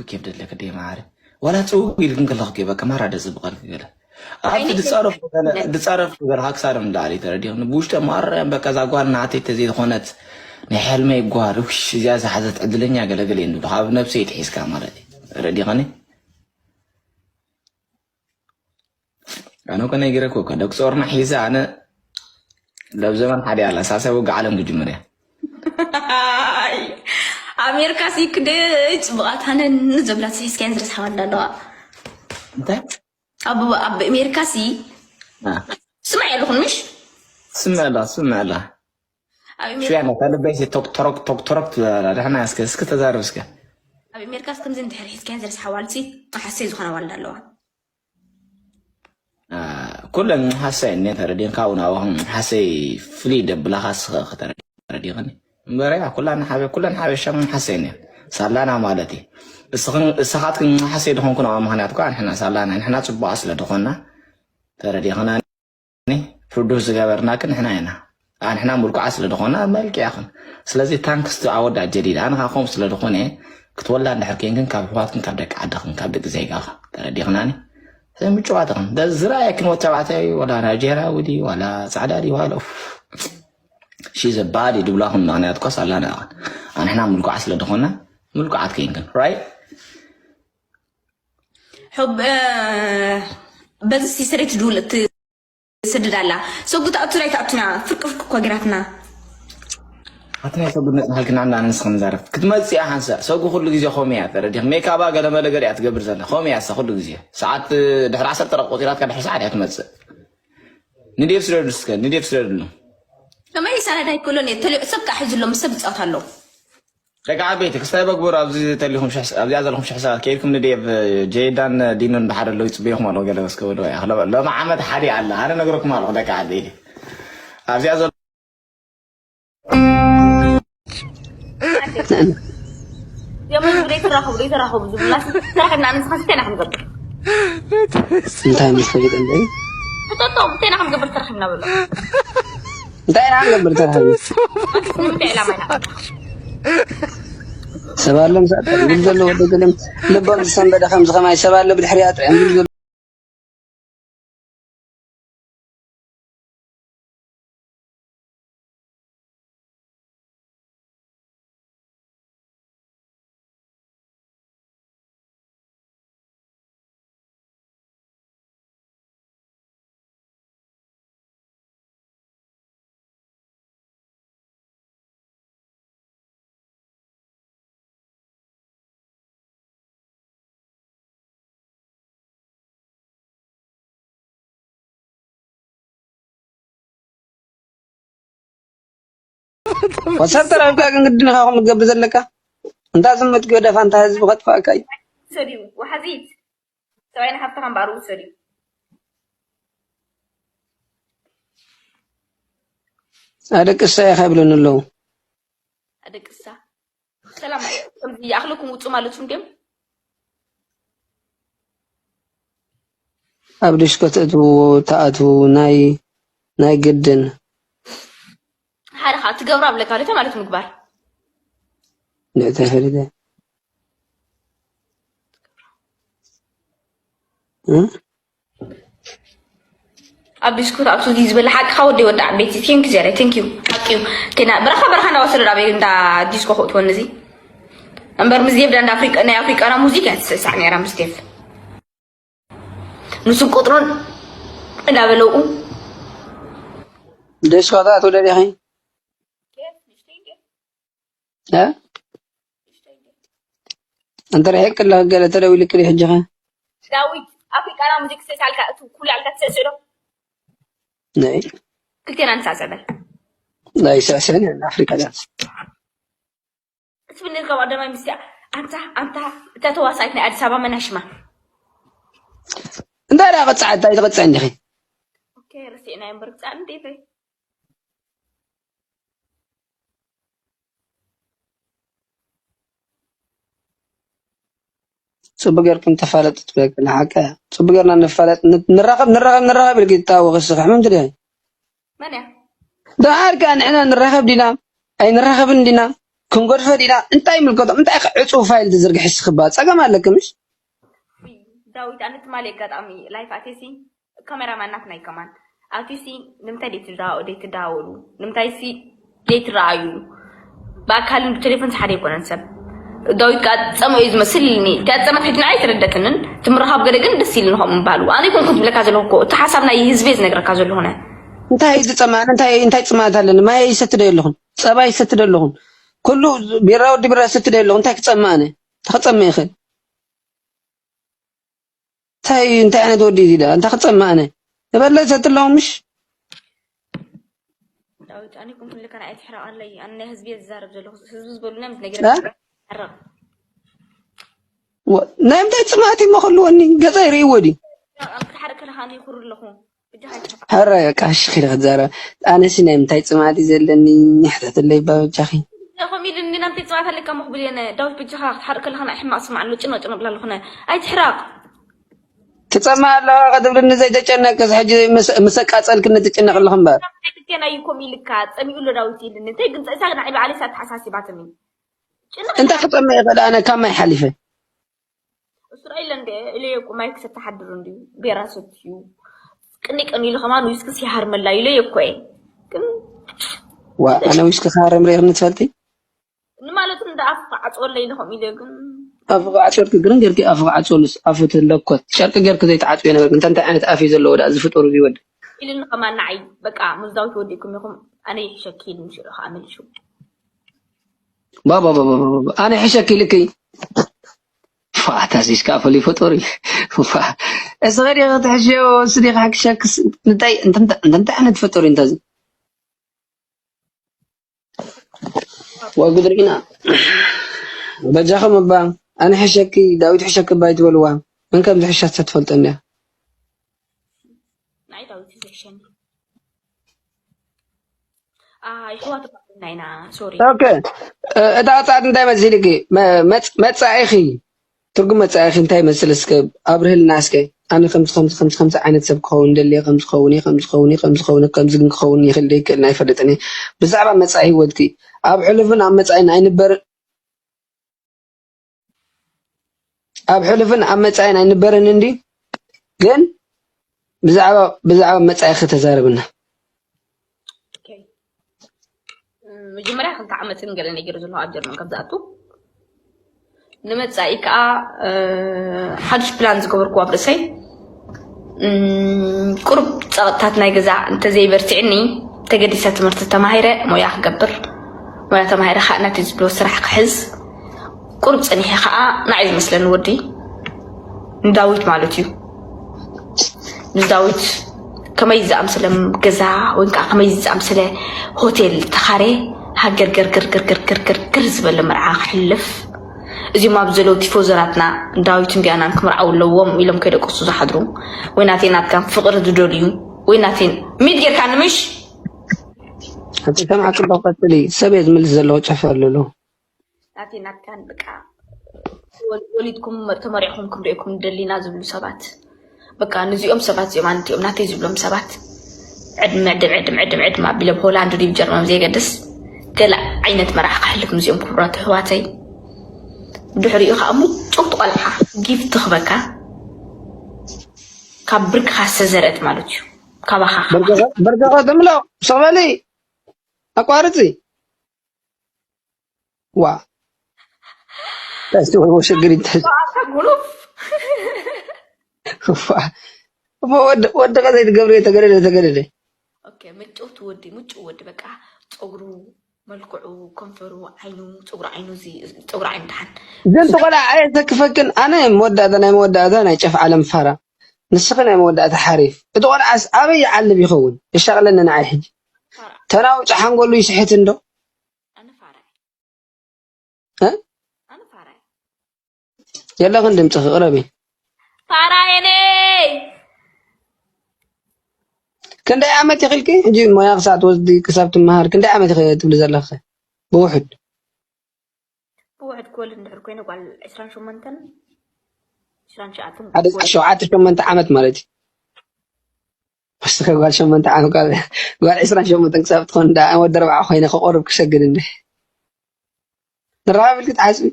ኬፍ ደለክ ደይ ማሪ ዋላ ጽውግ ኢልክን ከለኽ በቃ ማራ ደጽብቐልክ ገለ ኣብቲ ድጻረፍ ገለ ድጻረፍ ገለ ሃክሳር እንዳሪ ተረዲኽኒ ብውሽጠ ማራ በቃ እዛ ጓል ናተይ ተዘይዝኾነት ናይ ሕልመይ ጓል ውሽ እዚኣ ዝሓዘት ዕድለኛ ገለገለ እንዱ ካብ ነብሰይ ትሒዝካ ማለት እዩ ተረዲኽኒ። ኣነ እኮ ነጊረኩ እኮ ደቂ ጾርና ሒዘ ኣነ ለብ ዘመን ሓደ ኣላ ሳሰብ ውጋ ዓለም ክጅምር እያ። ኣሜሪካ ሲ ክደይ ጽቡቓት ሃነን ዘብላት ሒዝካየን ዝረስሓዋ እንዳለዋ እንታይ ኣብ ኣብ ኣሜሪካ ሲ አ፣ ስማዕ ኣለኹን ምሽ ስምዕ ኣላ ስምዕ ኣላ ኣብ ኣሜሪካ ሽያ ነታ ልበይ ሲ ቶክ ቶሮክ ቶክ ቶሮክ ትበላ ደሕና እስከ እስከ ተዛረብ እስከ ኣብ ኣሜሪካ ሲ ከምዚ እንድሕር ሒዝካየን ዝረስሓዋ ልሲ ሓሰይ ዝኾና ዋልዳ ኣለዋ። ኩለን ምሓሰይ እኔ ተረዲንካ እውን ኣብኹም ምሓሰይ ፍልይ ደብላኻ ስኸ ከተረዲኽኒ እምበረ ኩላን ሓበ ኩለን ሓበሻ ምሓሰይ እኔ ሳላና ማለት እዩ። እስኽን እሳኻትክን ምሓሰይ ድኾንኩን ኣብ ምኽንያት እኳ ንሕና ሳላና ንሕና ጽቡቓ ስለ ድኾና ተረዲኽና ፍርዱስ ዝገበርናክ ንሕና ኢና። ኣንሕና ምልኩዓት ስለ ድኾና መልክዕ ያኽን ስለዚ ታንክስ ቱ ኣወዳ ጀዲድ ኣነ ካኹም ስለ ድኾነ ክትወላ እንድሕር ኬንክን ካብ ኣሕዋትክን ካብ ደቂ ዓድኽን ካብ ደቂ ዜጋኽን ተረዲኽናኒ። ምጭዋትኽን ዝረኣየክን ወተባዕታይ ወላ ናይጀርያዊ ድዩ ዋላ ጻዕዳ ድዩ ዋላ ኡፍ ሺ ዘባዲ ድብላኹም ምኽንያት ኮስ ኣላና ኢኽን ኣንሕና ምልኩዓት ስለ ድኾና ምልኩዓት ኬንክን ራይት ሕብ በዚ ሲሰሬት ድውል ትስድድ ኣላ። ሰጉ ትኣቱና ኣይትኣቱና ፍርቂ ፍርቂ እኳ ጌራትና። ኣቲ ናይ ሰጉ ነጽሃልክና እንዳ ንስኽን ዛረብ ክትመጽእ እያ ሓንሳእ ሰጉ ኩሉ ግዜ ኸም እያ ተረዲኽ ሜካባ ገለ መለ ገለ እያ ትገብር ዘላ ኸም እያ እሳ ኩሉ ግዜ ሰዓት ድሕሪ ዓሰርተ ደቂቕ ቆጺራትካ ድሕሪ ሰዓት እያ ትመጽእ። ንዴብ ስደዱ እስከ ንዴብ ስደድሉ። ከመይ ሳላዳ ይክእሎን እየ ተሊዑ ሰብ ከዓ ሒዙሎም ሰብ ይጻወት ኣለዉ። ደቂ ዓበይቲ ክስታይ በግበሩ ኣብዚ ተሊኹም ሽሕ ኣብዚኣ ዘለኹም ሽሕ ሰባት ከይድኩም ንዴብ ጄዳን ዲኖን ብሓደ ኣለዉ ይጽበይኹም ኣለዉ ገለ እስከ ወደዋ ኢኻ ሎሚ ዓመት ሓደ ኣለ ኣነ ነግረኩም ኣለኹ ደቂ ዓበይቲ ኣብዚኣ ዘሎ የመን ዘይተራኸቡ ዘይተራኸቡ ዝብላስ ተራኸብና ንስኻ እንታይ ኢና ክንገብር እንታይ ምስ ፈሊጥ እንደ ፍጠጦ እንታይ ኢና ክንገብር ተራኸብና በሎ እንታይ ኢና ንገብር ተራኸብ ንምንታይ ዕላማ ኢና ሰብ ኣሎ ምሳጥ ግን ዘሎ ወደ ገለም ልቦም ዝሰንበደ ከም ዝኸማይ ሰብ ኣሎ ብድሕሪ ኣጥዕም ዝብል ዘሎ ወሰብ ተረብካ ግን ግድን ኢኻ ከምኡ ትገብር ዘለካ እንታ ዝመት ገደፋ እንታ ህዝቢ ከጥፋእካ እዩ ውሰድዩ ወሓዚት ሰብኣይ ንሃብትኻ እምበኣር ውሰድዩ ኣደቅሳ ኢኻ ይብለኒ ኣለዉ ኣደቅሳ ሰላም ከምዚ ይኣኽለኩም ውፁ ማለት እንድዮም ኣብ ዲስኮ ትእትዉ ትኣትዉ ናይ ናይ ግድን ሓደ ከዓ ትገብሮ ኣብ ለካለተ ማለት ምግባር ንእተ ፈሪደ ኣብ ዲስኮ ትኣትዉ ድዩ ዝበለ ሓቅኻ ወደይ ወዲ ዓበይቲ ቴንክ ዘረ ቴንክ ዩ ሓቂ ዩ ቴና በረኻ በረኻ እንዳወሰደ ኣብ እንዳ ዲስኮ ክእትወኒ እዚ እምበር ምስ ዴቭዳ እንዳ ኣፍሪቃ ናይ ኣፍሪቃና ሙዚቃ እያ ትስዕሳዕ ነይራ ምስ ዴቭ ንሱ ቁጥሩን እንዳበለውኡ ደስኳታ ትውደድ ኢኺ እ እንተ ርሒቅ ኣለኺ ገለ ተደዊልክሊ ሕጂ ኸ ዳዊት ኣፍሪቃና ሙዚክ ስሳልካ እቱ ኩሉ ኣልካ ትስዕስዕ ዶ ናይ ክልቴና ንሳዕስዕ በል ናይ ስዕስዕን ኣፍሪቃ ዳንስ ክትብል ነርካ ቀዳማይ ምስያ ኣንታ ኣንታ እታ ተዋሳኢት ናይ ኣዲስ ኣበባ መናሽማ እንታይ ደኣ ቅጻዕ እንታይ ትቕጽዕ እንዲኺ ኦኬ ረሲዕናዮ እምበር ክጻዕ እንዴ በይ ጽቡቅ ጌርኩም ተፋለጡ ትበል ሓቀ ጽቡቅ ጌርና ንፋለጥ ንራኸብ ንራኸብ ንራኸብ ኢልክ ይታወቅ ስራሕ መን ትደ መን እያ ደሓር ከኣ ንሕና ንራኸብ ዲና ኣይንራኸብን ዲና ክንገድፎ ዲና? እንታይ ይምልከቶም? እንታይ ከ ዕጹው ፋይል ትዝርግሕ እስኺ? ባ ጸገም ኣለኪ ምሽ? ዳዊት፣ ኣነ ትማሊ ኣጋጣሚ ላይፍ ኣቴሲ ካሜራማን ናትና እዩ ከማን። ኣቲሲ ንምንታይ ደይትዳ- ደይትደዋወሉ? ንምንታይ ሲ ደይትረኣዩ? ብኣካልን ብቴሌፎን ሓደ ኣይኮነን ሰብ። ዳዊት ከኣ ጸምኦ እዩ ዝመስል ኢልኒ። እታ ጸመት ሕጂ ንዓይ ኣይተረደትንን። እቲ ምርኻብ ገለ ግን ደስ ኢልኒ ከምኡ ምባሉ። ኣነ ኣይኮንኩን ዝብለካ ዘለኹ እኮ። እቲ ሓሳብ ናይ ህዝቢ እየ ዝነግረካ ዘለኹነ። እንታይ እዩ ዝጸማእኒ? እንታይ እንታይ ጽማእት ኣለኒ? ማይ ይሰትደ ኣለኹን፣ ጸባ ይሰትደ ኣለኹን። ኩሉ ቢራ ወዲ ቢራ ይሰትደ ኣለኹ። እንታይ ክጸማእኒ? እንታይ ክጸምእ ይኽእል? እንታይ እንታይ ዓይነት ወዲ እዩ ዳ? እንታይ ክጸማእኒ? ተበለሰት ኣለኹም ምሽ? ዳዊት፣ ኣነ ይኮንኩን ልካ ንዓይ ትሕረቐለይ። ኣነ ናይ ህዝቢ እየ ዝዛረብ ዘለኹ። ህዝቢ ዝበሉና ምስ እ? ነጊረካ ትሕረቕ። ወ- ናይ ምንታይ ጽማእት እሞ ክህልወኒ? ገጸይ ርእይዎ ድዩ? ኣብ ክትሓርቅ ከለኻ ኣነ ይኹር ኣለኹ። ብጃኻ ይትሕረቕ። ሐረ ቃሽ ኺደ ክትዛረብ። ኣነሲ ናይ ምንታይ ጽማእት እዩ ዘለኒ? ሕተትለይ ባበጃኺ። ከምኡ ኢሉኒ ናምተይ ጽባሕ ኣለካ እሞ ክብል እየ። ዳዊት በጃኻ ክትሓርቅ ከለኻ ንዓይ ሕማቕ ስማዕ ኣሎ። ጭኖ ጭኖ ብላ ኣለኹነ። ኣይትሕራቕ። ትጸማ ኣለኻ ክትብልኒ ዘይተጨነቅስ ሕጂ ምስ- ምስ ኣቃጸልክኒ ትጭነቅ ኣለኹ እምበር። ኣይትገናዩ ከምኡ ኢልካ ጸሚኡ ኣሎ ዳዊት ኢልኒ። እንታይ ግን ጸእሳ ግን ዓይ ባዕለይስ ኣተሓሳሲባትኒ። ጭንቕ እንታይ ክጸመ ይኽእል ኣነ ካብ ማይ ሓሊፈ። እስራኤል እንደ ኢለዮ እኮ ማይ ክሰቲ ሓድሩ እንድዩ። ቤራ ሰትዩ። ቅኒ ቅኒ ኢሉ ከማን ዊስኪ ሲሃርመላ ኢለዮ እኮ እየ። ግን ዋ ኣነ ዊስኪ ክሃርም ርኢኽኒ ትፈልጢ? ንማለቱ እንደ ኣፉ ክዓጽወለይ ኢሉ ከምኡ ኢለዮ ግን ኣፉ ክዓጽወልኪ ግርን ጌርኪ ኣፉ ክዓጽወሉስ ኣፉ ትለኮት ጨርቂ ጌርኪ ዘይትዓጽዮ ነበርኪ። እንታይ እንታይ ዓይነት ኣፍ እዩ ዘለዎ ደኣ እዚ ፍጡር እዚ ወዲ? ኢልኒ ከማን ንዓይ በቃ ምስ ዳዊት ወዲእኩም ኢኹም ኣነ ይሕሸኪ ኢሉ ምሽ ኢሉ ከዓ መሊሹ። ባባባባባ ኣነ ይሕሸኪ ኢልኪ? ፋታ ሲስካ ፈሊ ፍጡር እዩ። ፋ- እስኸ ዲኺ ትሕሽዮ ወስዲ ክሓክሸክስ እንታይ እንታይ እንታይ ዓይነት ፍጡር እዩ እንተዚ? ወይ ጉድ ርኢና። በጃኹም እባ ኣነ ሕሸኪ ዳዊት ሕሸኪ እባ ይትበልዋ። መን ከም ዝሕሻ ትፈልጦ እንድያ። ናይ ዳዊት ዝሕሸኒ ኣይ ሕዋት ባዕልና ኢና። ሶሪ ኦኬ። እ- እታ ጻዕት እንታይ መሲልኪ? መ- መጽ- መጻኢኺ ትርጉም መጻኢኺ እንታይ ይመስል? እስከ ኣብርህልና እስከ። ኣነ ከምዚ ከምዚ ከምዚ ከምዚ ዓይነት ሰብ ክኸውን ደልየ፣ ከምዚ ክኸውን እየ፣ ከምዚ ክኸውን እየ፣ ከምዚ ክኸውን እየ፣ ከምዚ ግን ክኸውን ይኽእል ዶ ይክእል ኣይፈልጥን እየ። ብዛዕባ መጻኢ ህይወትኪ ኣብ ሕሉፍን ኣብ መጻኢን ኣይንበር ኣብ ሕሉፍን ኣብ መጻኢን ኣይንበርን እንዲ ግን ብዛዕባ ብዛዕባ መጻኢኺ ተዛረብና። ኦኬ። እም፣ መጀመርያ ክልተ ዓመትን ገለ ነገር ዘለኹ ኣብ ጀርመን ከም ዝኣቱ ንመጻኢ ከዓ እ፣ ሓዱሽ ፕላን ዝገበርኩ ኣብ ርእሰይ እም፣ ቁሩብ ጸቕጥታት ናይ ገዛ እንተዘይበርቲዕኒ ተገዲሰ ትምህርቲ ተማሂረ ሞያ ክገብር ሞያ ተማሂረ ከዓ ናተይ ዝብሎ ስራሕ ክሕዝ ቁሩብ ጸኒሐ ከዓ ንዓይ ዝመስለኒ ወዲ ንዳዊት ማለት እዩ። ንዳዊት ከመይ ዝኣምሰለ ገዛ ወይ ከዓ ከመይ ዝኣምሰለ ሆቴል ተኻርየ ሃገር ገርገር ገርገር ገርገር ዝበለ መርዓ ክሕልፍ እዚኦም ኣብ ዘለዉ ቲፎዞራትና ዳዊትን ዲያናን ክምርዓው ኣለዎም ኢሎም ከይደቀሱ ዝሓድሩ ወይ ናተይ ናትካን ፍቕሪ ዝደልዩ ወይ ናተይ ሚድ ጌርካ ንምሽ ኣቲ ሰምዓ ጽቡቕ ቀጽሊ ሰብ እየ ዝምልስ ዘለኹ ጨፍ ኣለሉ ናተይ ናትካን በቃ ወል- ወሊድኩም ተመሪዕኹም ክንሪእኩም ንደሊና ዝብሉ ሰባት በቃ ንዚኦም ሰባት እዚኦም ኣንቲኦም ናተይ ዝብሎም ሰባት ዕድም ዕድም ዕድም ዕድም ዕድም ኣቢሎም ሆላንድ ድዩ ጀርመን ዘይገድስ ገለ ዓይነት መርዓ ክሕልፍ ምስኦም ክብራት ኣሕዋተይ ድሕሪኡ ከዓ ምጭውቲ ቆልዓ ጊፍት ክበካ ካብ ብርክኻ ዝተዘርአት ማለት እዩ ካባኻ በርገኸ ትምሎ ሰበሊ ኣቋርፂ ዋ ታስቲ ወይ ወሸግሪ ታስቲ ኣታ ጉሩፍ ወደ ወደ ከዘይ ትገብሪ ተገደደ ተገደደ ኦኬ ምጭውቲ ወዲ ምጭው ወዲ በቃ ፀጉሩ መልክዑ ከንፈሩ ዓይኑ ፀጉሪ ዓይኑ እዚ ፀጉሪ ዓይኑ ድሓን ግን ተቆላ ኣየተክፈክን ኣነ መወዳእታ ናይ መወዳእታ ናይ ጨፍ ዓለም ፋራ ንስኺ ናይ መወዳእታ ሓሪፍ እቲ ቆልዓስ ኣበይ ይዓልብ ይኸውን ይሻቕለኒ ንዓይ ሕጂ ተናውጭ ሓንጎሉ ይስሕት እንዶ ኣነ ፋራ እ? ኣነ ፋራ የለኽን ድምፅኺ ቅረቢ ፋራ የኔ ክንደይ ዓመት ይኽልኪ ሕጂ ሞያ ክሳብ ትወስዲ ክሳብ ትመሃር ክንደይ ዓመት ኢኺ ትብሊ ዘለኺ ብውሕድ ብውሕድ ክወልድ እንድሕር ኮይነ ጓል ዕስራን ሸሞንተን ዕስራን ሸዓተን ሓደ ሸውዓተ ሸሞንተ ዓመት ማለት እዩ ወስኺ ጓል ሸሞንተ ዓመት ጓል ጓል ዕስራን ሸሞንተን ክሳብ ትኾን ዳ ወዲ ኣርባዓ ኮይነ ክቆርብ ክሰግድ እንደ ንራኸብ ኢልኪ ትሓስቢ?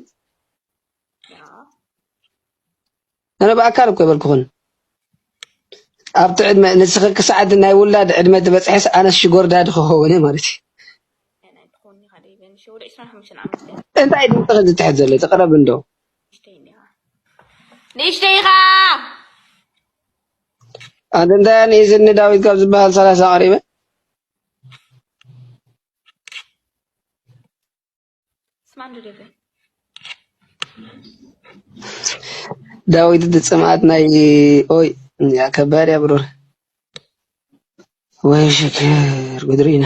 ኣነ ብኣካል እኮ ይበልኩኽን ኣብቲ ዕድመ ንስኺ ክሳዕ እቲ ናይ ውላድ ዕድመ ትበፅሕስ ኣነስ ሽጎርዳዲ ክኸውን እየ ማለት እዩ። እንታይ ድምፅኺ ዝትሕት ዘሎ? ተቕረብ እንዶ። ንእሽተይ ኢኻ። ኣንተ እንታይ ንኢስኒ ዳዊት ካብ ዝበሃል ሰላሳ ቀሪበ። ዳዊት እቲ ፅምኣት ናይ ኦይ እያ ከባድ እያ ብሩር። ወይ ሽክር ጉድሪና።